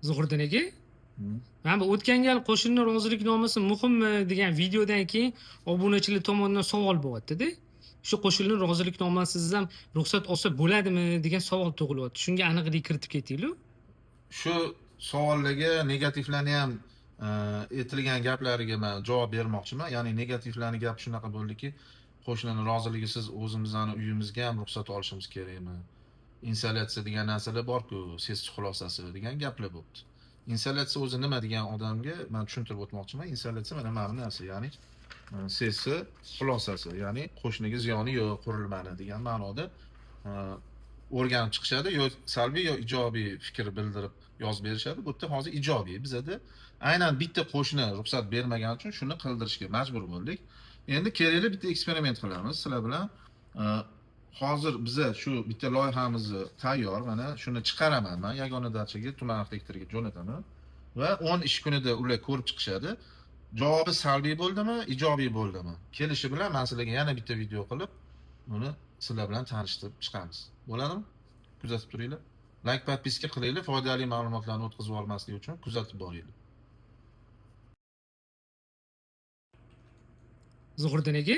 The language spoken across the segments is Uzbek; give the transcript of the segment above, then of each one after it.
Zuhriddin aka, mana bu o'tgan gal qo'shinni roziliknomasi muhimmi degan videodan keyin obunachilar tomonidan savol bo'lyapti-da. Shu qo'shinni roziliknomasiz ham ruxsat olsa bo'ladimi degan savol tug'ilyapti. Shunga aniqlik kiritib ketaylik. Shu savollarga negativlarni ham aytilgan gaplariga man javob bermoqchiman. Ya'ni negativlarni gapi shunaqa bo'ldiki, qo'shnini roziligisiz o'zimizni uyimizga ham ruxsat olishimiz kerakmi? Insolyatsiya degan narsalar borku, ses xulosasi degan gaplar bo'libdi. Insolyatsiya o'zi nima degan odamga man tushuntirib o'tmoqchiman. Insolyatsiya mana bu narsa, ya'ni sesi xulosasi, ya'ni qo'shniga ziyoni yo'q qurilmani degan ma'noda o'rganib chiqishadi, yo salbiy yo ijobiy fikr bildirib yozib berishadi. Bu yerda hozir ijobiy, bizada aynan bitta qo'shni ruxsat bermagani uchun shuni qildirishga majbur bo'ldik. Endi kerakli bitta eksperiment qilamiz sizlar bilan. Hozir biza shu bitta loyihamizni tayyor, mana shuni chiqaraman man yagona dachaga, tuman arxitektoriga jo'nataman va 10 ish kunida ular ko'rib chiqishadi. Javobi salbiy bo'ldimi, ijobiy bo'ldimi? Kelishi bilan men sizlarga yana bitta video qilib, uni sizlar bilan tanishtirib chiqamiz. Bo'ladimi? Kuzatib turinglar. Like, podpiska qilinglar, foydali ma'lumotlarni o'tkazib olmaslik uchun kuzatib boringlar. Zuhriddin aka,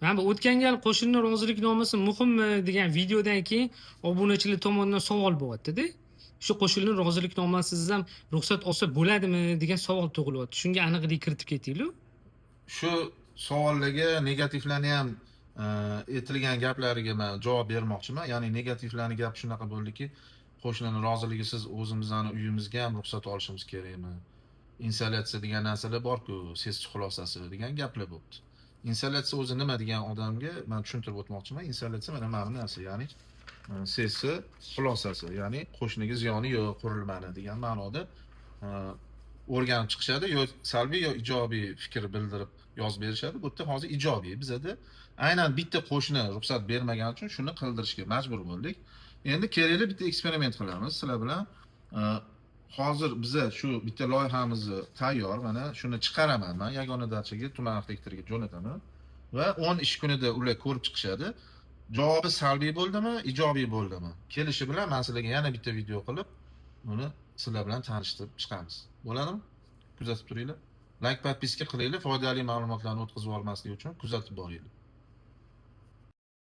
mana bu o'tgan gal qo'shinni roziliknomasi muhimmi degan videodan keyin obunachilar tomonidan savol bo'lyapti-da. Shu qo'shinni roziliknomasiz ham ruxsat olsa bo'ladimi degan savol tug'ilyapti. Shunga aniqlik kiritib ketaylik. Shu savollarga negativlarni ham aytilgan gaplariga man javob bermoqchiman. Ya'ni negativlarni gapi shunaqa bo'ldiki, qo'shnini roziligisiz o'zimizni uyimizga ham ruxsat olishimiz kerakmi? Insolyatsiya degan narsalar borku, ses xulosasi degan gaplar bo'libdi. Insolyatsiya o'zi nima degan odamga man tushuntirib o'tmoqchiman. Insolyatsiya mana bu narsa, ya'ni sesi xulosasi, ya'ni qo'shniga ziyoni yo'q qurilmani degan ma'noda o'rganib chiqishadi, yo salbiy yo ijobiy fikr bildirib yozib berishadi. Bu yerda hozir ijobiy, bizada aynan bitta qo'shni ruxsat bermagani uchun shuni qildirishga majbur bo'ldik. Endi kerakli bitta eksperiment qilamiz sizlar bilan. Hozir biza shu bitta loyihamizni tayyor, mana shuni chiqaraman man yagona dachaga, tuman arxitektoriga jo'nataman va 10 ish kunida ular ko'rib chiqishadi. Javobi salbiy bo'ldimi, ijobiy bo'ldimi? Kelishi bilan men sizlarga yana bitta video qilib, uni sizlar bilan tanishtirib chiqamiz. Bo'ladimi? Kuzatib turinglar. Like, podpiska qilinglar, foydali ma'lumotlarni o'tkazib olmaslik uchun kuzatib boringlar.